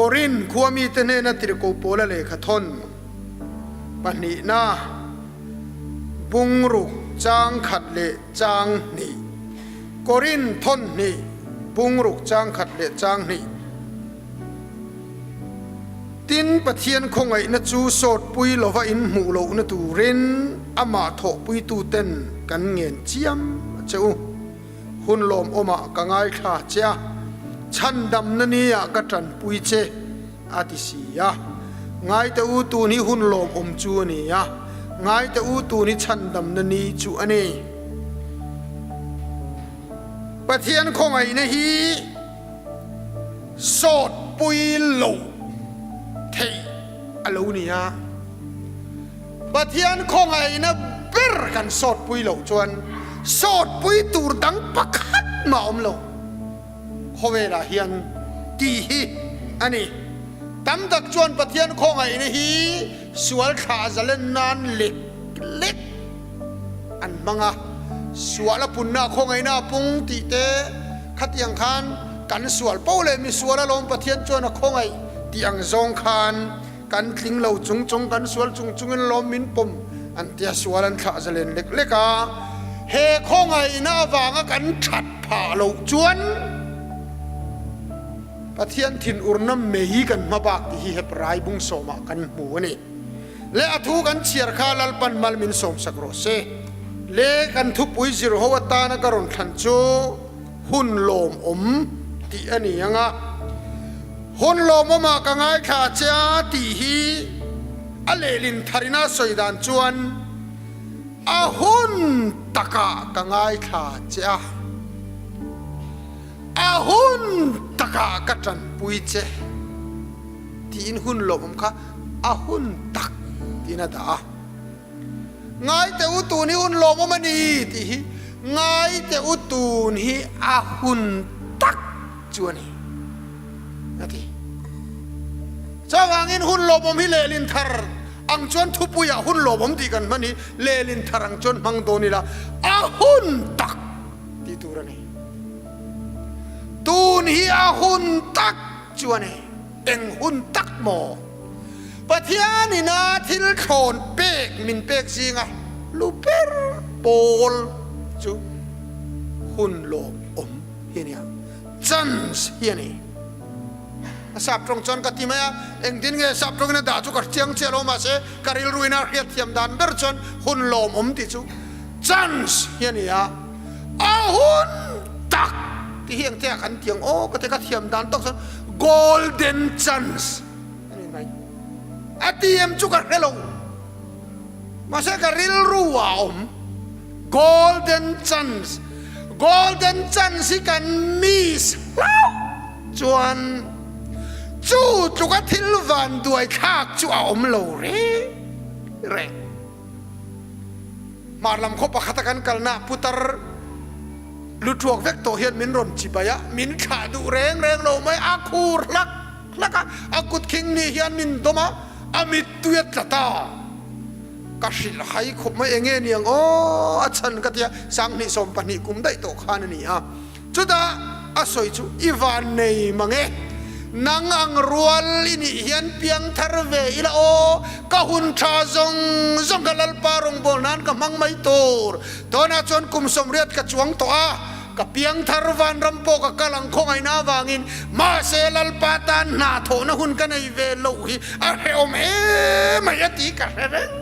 Korin khua mite hnena tirhkoh Paula lehkha thawn pahnihna bungruk chang khat leh chang hnih. Korin thawn hnih bungruk chang khat leh chang hnih. Tin, Pathian khawngaihna chu sawtpui lova in hmuh lohna turin amah thawhpuituten kan ngen chiam a che u. Hun lawmawmah ka ngaithla che a, chhandamna niah ka tanpui che, a ti si a. Ngaite u tun hi hun lawmawm chu a ni a, ngaite u tun hi chhandamna ni chu a ni. Pathian khawngaihna hi sawtpui lo theih a lo ni a. Pathian khawngaihna ber kan sawtpui loh chuan sawtpui tur dang pakhat mah awm lo. Khawvelah hian tih hi a ni. Tam tak chuan Pathian khawngaihna hi sual thlah zalen nan lek lek an hmang a. Sual a punna khawngaihna a pung tih te khatiang khan kan sual po leh misual alawm Pathian chuan a khawngaih tih ang zawng khan Kan tling lo chung chung kan sual chung chungin lawm min pawm an tia sual an thlah zalen lek lek a. He khawngaihna avanga kan that phah loh chuan Pathian thinurna mei kan hma bak tih hi Hebrai bung sawmah kan hmu a ni. Le a thu kan chhiar kha Lalpan mal min sawmsak rawh se. Le kan thupui zir ho atana ka rawn thlan chu hun lawmawm tih a ni ang a. Hun lawmawmah ka ngaithla che a tih hi a lehlin tharina sawi dan chuan a hun takah ka ngaithla che a, a hun takah ka tanpui che tiin hun lawmawm kha a hun tak tiin a dah a. Ngaite u tun hi hun lawmawm a ni tih hi ngaite u tun hi a hun tak chu a ni a ti. Chuvangin hun lawmawm hi lehlin thar ang chuan thupuiah hun lawmawm tih kan hman hi lehlin thar ang chuan hmang dawn ila a hun tak tih tur a ni. Tun hi a hun tak chu a ni. Eng hun tak maw? Pathian ina thil thlawn pek min pek zinga lu ber pawl chu hun lawmawm hi a nia, chance hi a ni. A sap tawng chuan ka ti mai a, engtin nge sap tawngin a dah chu ka chiang chiah lo mahse ka rilru ina hriatthiam dan ber chuan hun lawmawm tih chu chance hi a ni a, a hun tak tih hi engte ah kan ti ang aw ka ti a, ka thiam dan tawk chuan golden chance. A ni mai. A ti em chu ka hre lo. Mahse ka rilru ah a awm. Golden chance. Golden chance hi kan miss hlauh chuan chu tluka thil van duai thlak chu a awm lo reng reng. Hmar lam khaw pakhata kan kalna putar lu thuak vek tawh hian min rawn chibai a, min thlah duh reng reng lo mai. A khur hlak hlak a, a kut khing ni hian min dawm a, a mittui a tla ta. Ka hrilh hai khawp mai, enge niang aw a chhan ka tia, sanghnih 12 kum daih tawh khan a ni a. Chutah a sawi chu i van nei mang e, nang ang rual i nih hian piang thar ve ila aw, ka hun tha zawng zawng ka Lalpa rawngbâwl nan ka hmang mai tur, tunah chuan kum 80 ka chuang tawh a, Ka piangthar vanram pawh ka kal ang khawngaihna avangin, mahse Lalpa tan hna thawhna hun ka nei ve loh hi a hrehawm em mai a ti ka hre reng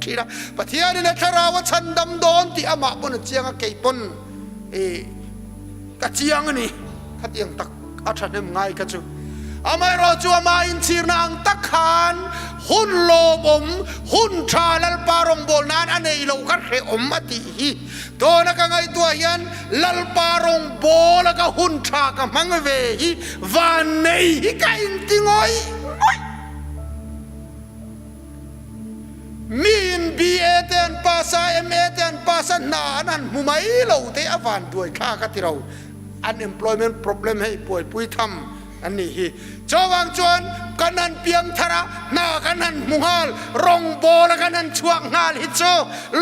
thin a. Pathianin a thlarau a chhandam dawn tih amah pawn a chiang a, kei pawn i ka chiang a ni. Khatiang tak a thahnem ngai kha chu. Amaherawh chu amah inchhirna ang tak khan hun lawmawm, hun tha Lalpa rawngbâwl nan a nei lo kha hrehawm a tih hi. Tawna ka ngaihtuah hian Lalpa rawngbâwl a ka hun tha ka hmang ve hi vannei hi ka inti ngawih ngawih. Miin BA te an pass a, MA te an pass a, hna an han hmu mai lo te a van duai thlak a ti lo. Unemployment problem hei buaipui tham an nih hi. Chuvang chuan kan han piang thar a, hna kan han hmu nghal, rawngbâwl a kan han chhuak nghal hi chu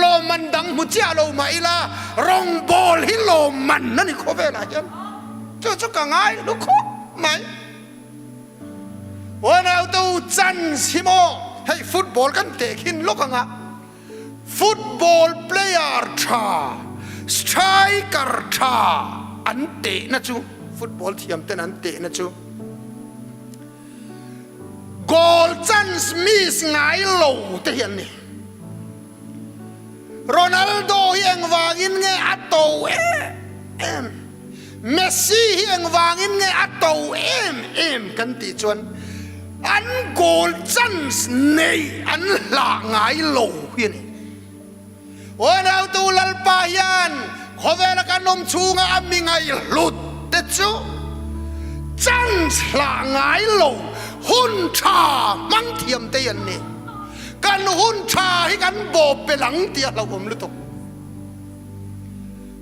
lawmman dang hmu chiah lo mah ila, rawngbâwl hi lawmman a ni khawvelah hian. Chu chu ka ngai hlu khawp mai. Unau te u chance hi maw hei football kan tehkhin lawk anga football player tha striker tha an tehna chu football thiam ten an tehna chu goal chance miss ngai lo te hi an ni. Ronaldo hi engvangin nge a to em em? Messi hi engvangin nge a to em em kan tih chuan an goal chance nei an hlah ngai lo hi a ni. Unautu Lalpa hian khawvela kan awm chhunga a mi ngaihhlut te chu chance hlah ngai lo hun tha hmang thiam te hi an ni. Kan hun tha hi kan bawp pe lang tih a hlauhawm lutuk.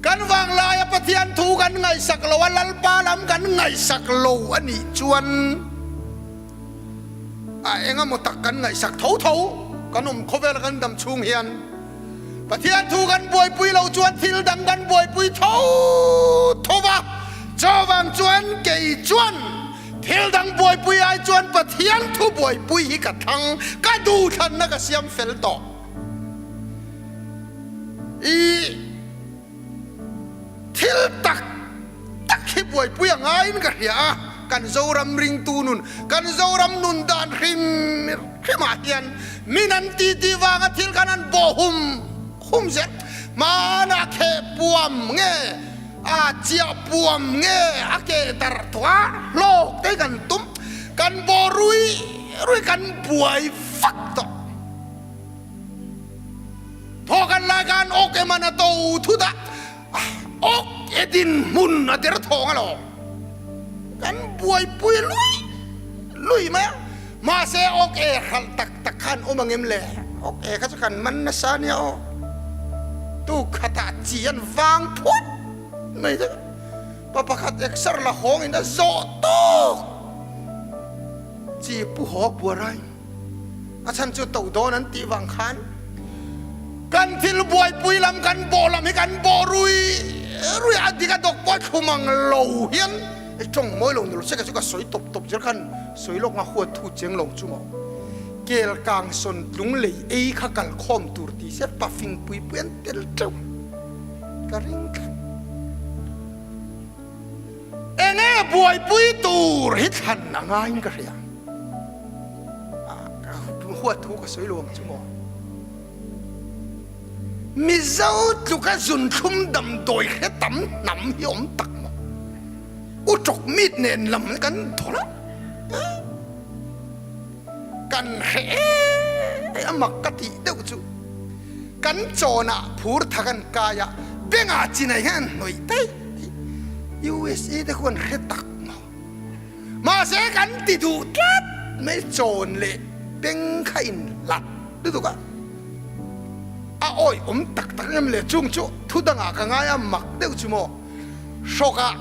Kan vanglaia Pathian thu kan ngaihsak lo a, Lalpa lam kan ngaihsak lo a nih chuan a eng emaw tak kan ngaihsak tho tho. Kan awm khawvela kan dam chhung hian Pathian thu kan buaipui lo chuan thil dang kan buaipui tho tho va. Chuvang chuan kei chuan Thil dang buaipui ai chuan Pathian thu buaipui hi ka thlang, ka duhthlanna ka siam fel tawh. I thil tak tak hi buaipui a ngaiin ka hria a, kan Zoram ringtu nun, kan Zoram nun dan hrim hrimah hian min an ti tih vanga thil khan an bawh hum hum zel. Hmanah kheh puam nge A chiah puam nge a keh darh tawh a, hlawk te kan tum, kan bawh rui rui kan buai vak tawh. Thaw kan lai khan awk eman a to thut a, awk e dinhmun a der thawng alawm. Kan buaipui lui lui mai a, mahse awk e hralh tak tak khan awm ang em le? Awk e kha chu kan man nasa nia aw. Tu khatah chi an vang phut mai te pa pakhat exer la hawng in a zawh tawk chi pu haw buarai a chhan chu to dawn an tih vang khan kan thil buaipui lam kan bawh lam hi kan bawh rui rui a dik a dawk pawh thlum ang lo hian i tawng mawi lo nul se ka chu ka sawi tawp tawp zel khan sawi lawk nga huat thu cheng lo chu maw. Kel kang sawn tlung lei ei kha kal khawm tur ti se pa fing pui pui an tel teuh ka ring tlat. Enge buaipui tur hi thlan a ngaiin ka hria. Huat thu ka sawi lo ang chu maw. Mizo tluka zunthlum damdawi hre tam hnam hi awm tak maw. U tawk mit nen lam kan thawlh a. Kan hre em a mak ka tih deuh chu kan chawnah phur tha kan kai a, bengah chinai hian an hnawih daih hi USA te khuan hre tak maw? Mahse kan ti duh tlat mai chawn leh beng kha in hlat lutuk a, a awih awm tak tak em le chung chu thu dangah ka ngai a mak deuh chu maw? Hrawkah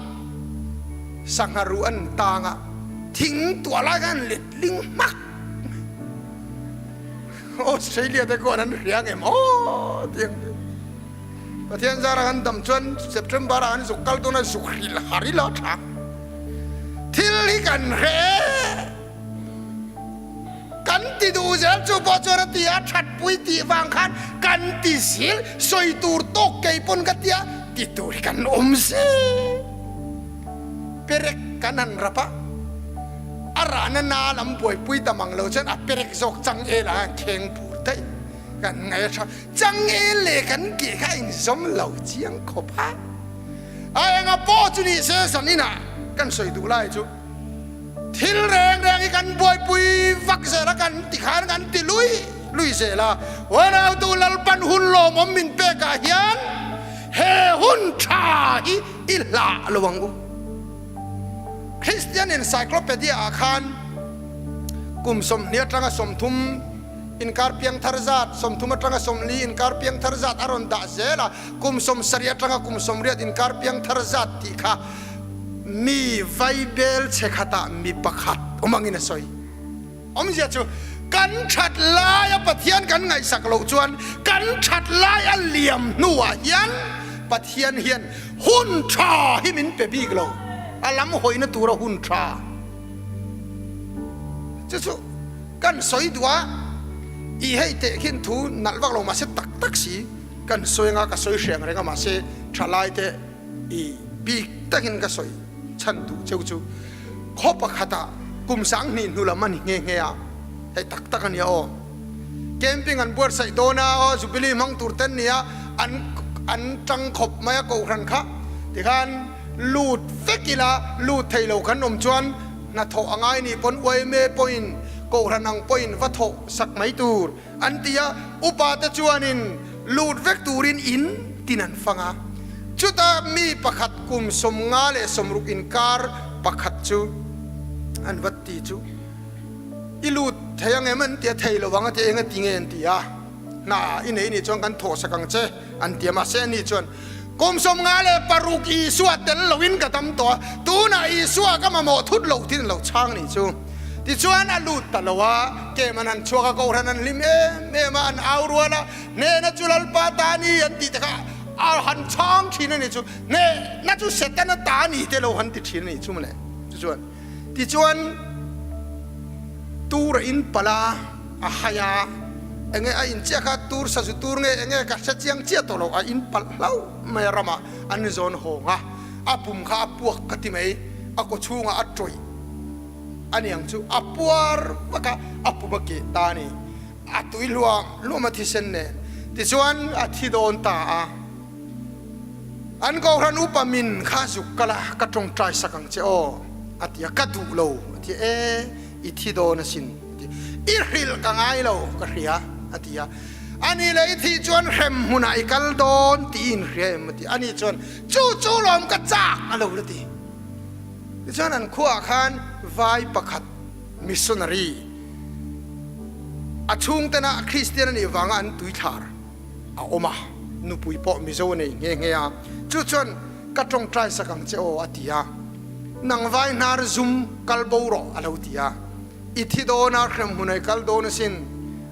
sangha ruh an tang a, thing tuah lai khan an let ling hmak. Australia te khuan an hria ngem aw tiang hi. Pathian zara kan dam chuan September ah kan zuk kal dawn a, zuk hrilh har ila tha. Thil hi kan hre e. Kan ti duh zel chu pawh chuan a ti a, thatpui tih vang khan kan ti zil, sawi tur tawk kei pawn ka tia, ti tur hi kan awm zel. Perek kan han rap a, a rahna na lam buaipui ta mang lo chuan a perek zawk changel ah an kheng bur daih. Kan ngaih a tha, changel leh kan ke kha a inzawm lo chiang khawp a. A enga pawh chu ni se zaninah kan sawi duh lai chu. Thil reng reng hi kan buaipui vak zel a, kan ti khan kan ti lui lui zel a. Unautu Lalpan hun lawmawm min pekah hian he hun tha hi i hlah lo ang u. Christian Encyclopedia ah khan kum 20 atanga 30 inkar piangthar zat, 30 atanga 40 inkar piangthar zat a rawn dah zel a, kum 70 atanga kum 80 inkar piangthar zat tih kha Mi vaibel chhe khatah mi pakhat awm angin a sawi. Awmzia chu, kan that laia Pathian kan ngaihsak loh chuan kan that lai a liam hnuah hian Pathian hian hun tha hi min pe bik lo. A lam hawina tura hun tha. Chu chu kan sawi duh a, i hei teh khin thu nalh vak lo mahse tak tak si kan sawi anga ka sawi hreng reng a mahse thalai te i bik takin ka sawi chhan duh cheu chu khaw pakhatah kum 2000 hnu lam a ni nghe nghe a, hei tak tak a nia aw. Camping an buatsaih dawn a aw Jubilee hmang tur ten nia an an tang khawp mai a kohhran kha tikhan lut vek ila lut thei lo kan awm chuan hnathawh a ngai nih pawn yma pawhin kohhran ang pawhin va thawh sak mai tur an ti a upa te chuanin lut vek turin in tin an fang a chuta mi pakhat kum 56 inkar pakhat chu an va ti chu. I lut thei ang em an ti a, thei lo vang a ti a, eng a ti nge an ti a, hna i nei nih chuan kan thawhsak ang che an ti a, mahse ani chuan kum 56 Isua tel loin ka dam tawh a, tunah Isua ka mamawh thut loh thin lo chhang nih chu. Tichuan a lut ta lo a, kem an han chhuak a, Kohhran an hlim em em a, an au rual a, hnehna chu Lalpa ta a ni an tih te kha a han chhang thin a nih chu, hnehna chu Setana ta a ni te lo han ti thin a nih chu mawle. Chuchuan. Tichuan, tur a in palh a, a hai a, enge a in chiah kha tur sazu tur nge enge ka hre chiang chiah tawh lo, a in palh hlauh mai a ramah an zawn hawng a, a pum kha a puak ka ti mai, a kaw chhungah a tawih a niang chu a puar vak a, a pum a keh ta a ni, a tui hluam hluam a thisen nen, tichuan a thi dawn ta a. An Kohhran upa min kha zuk kal a, ka tawngtai sak ang che aw, a ti a, ka duh lo, a ti a, e, i thi dawn asin, a ti a, i hrilh ka ngai lo, ka hria, a ti a, ani leh i thih chuan hrem hmunah i kal dawn tih i inhria em, a ti a, ani chuan, chu chu lawm ka chak a lo la ti. Tichuan an khuaah khan vai pakhat missionary a chhungtena Kristian a nih vanga an tuithlar, a awm a, nupui pawh Mizo a nei nghe nghe a, chu chuan ka tawngtai sak ang che aw a ti a, nang vai hnar zum kal bo rawh a lo ti a, i thi dawn a hrem hmun ai kal dawn asin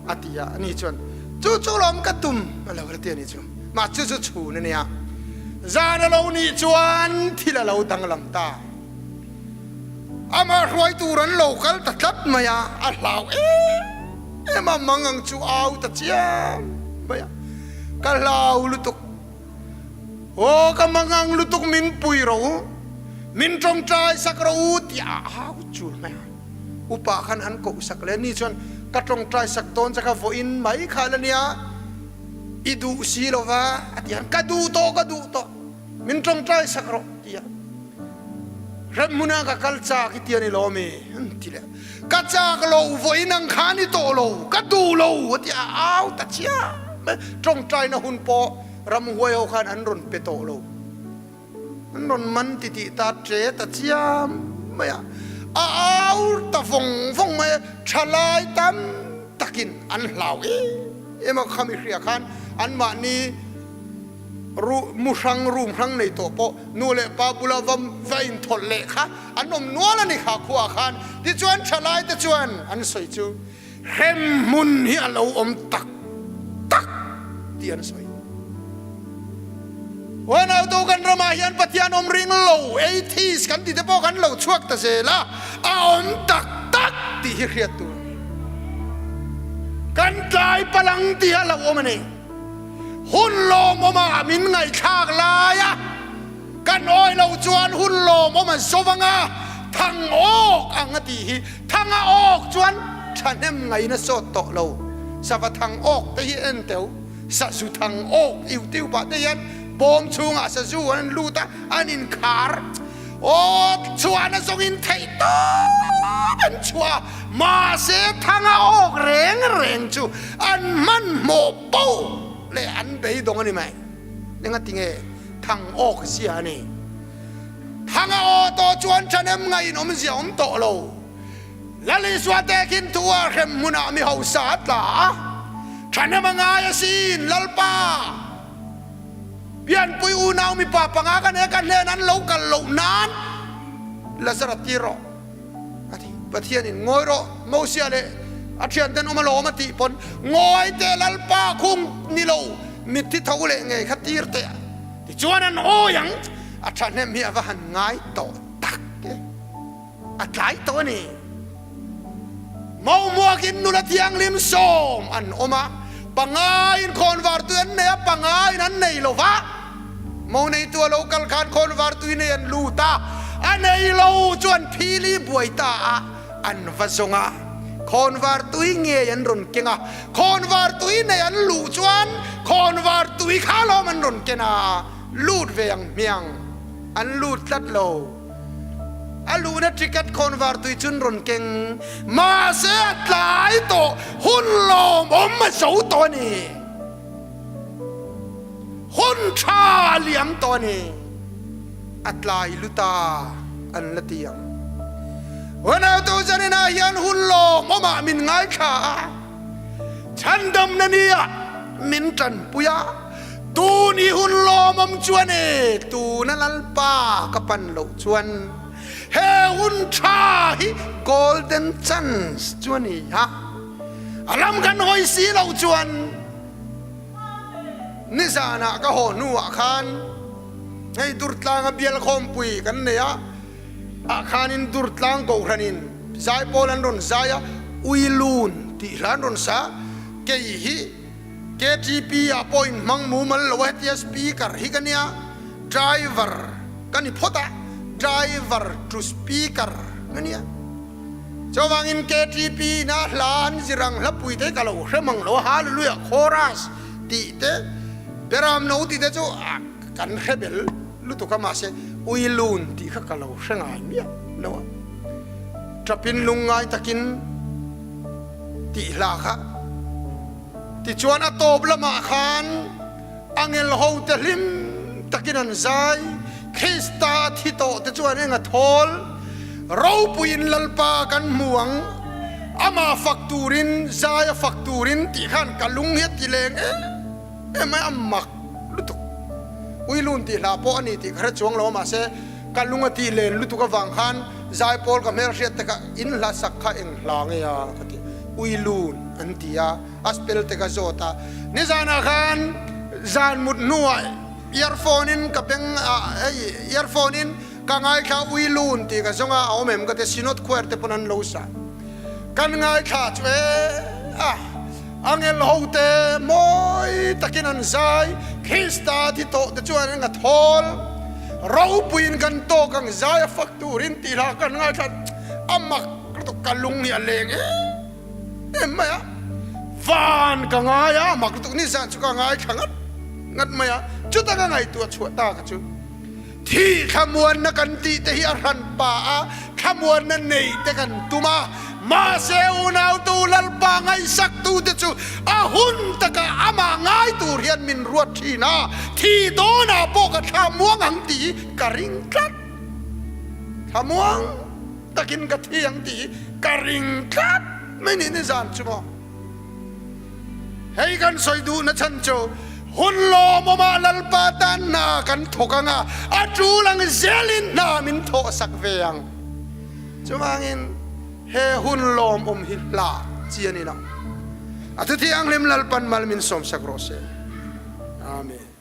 a ti a, ani chuan chu chu lawm ka tum a lo la ti a ni chu, mah chu chu chhun a nia, zan a lo nih chuan thil a lo danglam ta. Amah hruai tur an lo kal ta tlat mai a, a hlau em em a, mang ang chu au ta chiam mai a, ka hlau lutuk, aw ka mang ang lutuk min pui ro u, min tawngtai sak ro u tih a au chul mai a, upa khan an koh sak le, ni chuan ka tawngtai sak dawn che kha vawiin mai kha la nia, i duh si lo va a ti a, ka duh tawh ka duh tawh. Min tawngtai sak rawh ti a hremhmun ah ka kal chak i ti a ni lo mi an ti leh ka chak lo vawiin ang kha ni tawh lo ka duh lo a ti a au ta chiam mai tawngtai na hun pawh ramhuai ho khan an rawn pe tawh lo an rawn man ti tih ta che ta chiam mai a a au ta vawng vawng mai a thalai tam takin an hlau em em a khami hria khan anmahni Mu hrang room hrang nei tawh pawh nu leh pa bula va va inthawlh leh kha an awm nual a ni kha khuaah khan. Tichuan thalai te chuan an sawi chu hrem hmun hi a lo awm tak tak tih an sawi. Uanautu kan ramah hian Pathian awm ring lo, atheist kan tih te pawh kan lo chhuak ta zel a, a awm tak tak tih hi hriat tur a ni. Kan tlai palang tih a lo awm a ni. Hun lawmawmah min ngaihthlak lai a, kan awi lo chuan hun lawmawm a zo vang a, thang awk ang a tih hi. Thang a awk chuan thahnem ngaihna sawt tawh lo. Sava thang awk te hi en teu, sazu thang awk iu tiu pah te hian bawm chhungah sazu an lut a, an inkhar. Aw chhuahna zawngin theih tawp an chhuah a, mahse thang a awk reng reng chu an hmanhmawh poh leh an beidawng a ni mai. Engati nge thang awk zia a ni? Thang a aw tawh chuan thahnem ngaiin awmzia awm tawh lo. Lal Isua te khin thu a hrem hmunah mi hausa a tla a, thahnem a ngai asin Lalpa! Pianpui unau mipa panga ka nek a hnen an lo kal loh nan Lazara tir rawh a ti. Pathianin ngawi rawh Mosia leh a thianten awm alawm a tih pawn ngawi teh Lalpa khung ni lo mitthi tho leh ngei kha tir teh a tichuan an awi ang a thahnem hi a va han ngai tawh tak e a tlai tawh a ni. Maumuakin nula thianghlim sawm an awm a, pangain khawnvartui an nei a, pangain an nei lo va. Mo neitu a lo kal khan khawnvartui nei an lut a, a nei lo chu an phili buai ta a, an va zawng a. Khawnvartui ngei an rawn keng a, khawnvartui nei an luh chuan khawnvartui kha lawm an rawn ken a, lut ve ang hmiang an lut tlat lo. A luhna ticket khawnvar tui chun rawn keng mahse a tlai tawh hun lawmawm a zo tawh a ni. Hun tha a liam tawh a ni. A tlai luta an la ti ang. Unautu zaninah hian hun lawmawmah min ngaithla a. Chhandamna nia min tanpui a, tun i hun lawmawm chuan e, tuna Lalpa ka pan loh chuan he hun tha hi golden chance chu a ni a, a lam kan hawi si loh chuan nizanah ka haw hnuah khan hei Durtlanga bial khawmpui kan nei a, Ah khanin Durtlang Kohhranin zaipawl an rawn zai a, Uilun tih hla an rawn sa. Kei hi KTP ah pawh in hmang mumal lo a, hetia speaker hi ka nia, driver ka ni phawt a, driver to speaker ka nia. Chuvangin KTP ina hla an zir ang hlapui te ka lo hre mang lo a, Hallelujah chorus tih te, Beram no tih te chu kan hre bel. Lutuk a mahse Uilun tih kha ka lo hre ngai miah lo a, tapin lungngai takin tih hla kha tichuan a tawp lamah khan angel ho te hlim takin an zai, Krista a thi tawh te chuan eng a thawl, ropuiin Lalpa kan hmu ang, amah fak turin zai a fak turin tih khan ka lung hi a ti leng em em mai a mak. lutuk. Uilun tih hla pawh a ni tih ka hre chuang lo a mahse ka lung a tih len lutuk avang khan zaipawl ka hmelhriat te kha in hla sak kha eng hla nge a ka ti. Uilun an ti a, a spell te ka zawt a. Nizanah khan zan mut hnuah earphone in ka beng ah hei earphone in ka ngaithla Uilun tih ka zawng a, a awm em ka ti Synod Choir te pawn an lo sa. Kan ngaithla chu e a. Angel hote mawi takin an zai, Krista thi tawh te chuan an thawl. Ropuiin kan tawk ang zai a fak turin tih hla kan ngaithla a mak lutuk ka lung hi a leng em em mai a. Van ka ngai a, a mak lutuk nizan chu ka ngaithla ngat ngat mai a, chuta ka ngaihtuah chhuah ta ka chu. Thi thlamuanna kan tih te hi a hran pa a, thlamuanna nei te kan tum a, mahse unautu Lalpa ngaihsaktu te chu a hun taka amah ngai tur hian min ruat thin a, thi dawnah pawh ka thlamuang ang tih hi ka ring tlat. Thlamuang takin ka thi ang tih hi ka ring tlat mai ni nizan chu maw. Hei kan sawi duhna chhan chu hun lawmawmah Lalpa tan hna kan thawk ang a, a tul ang zelin hna min thawhsak ve ang. Chuvangin he hun lawmawm hi hlah chi a ni lo. A thuthianghlim Lalpan mal min sawmsak rawh se. Amen.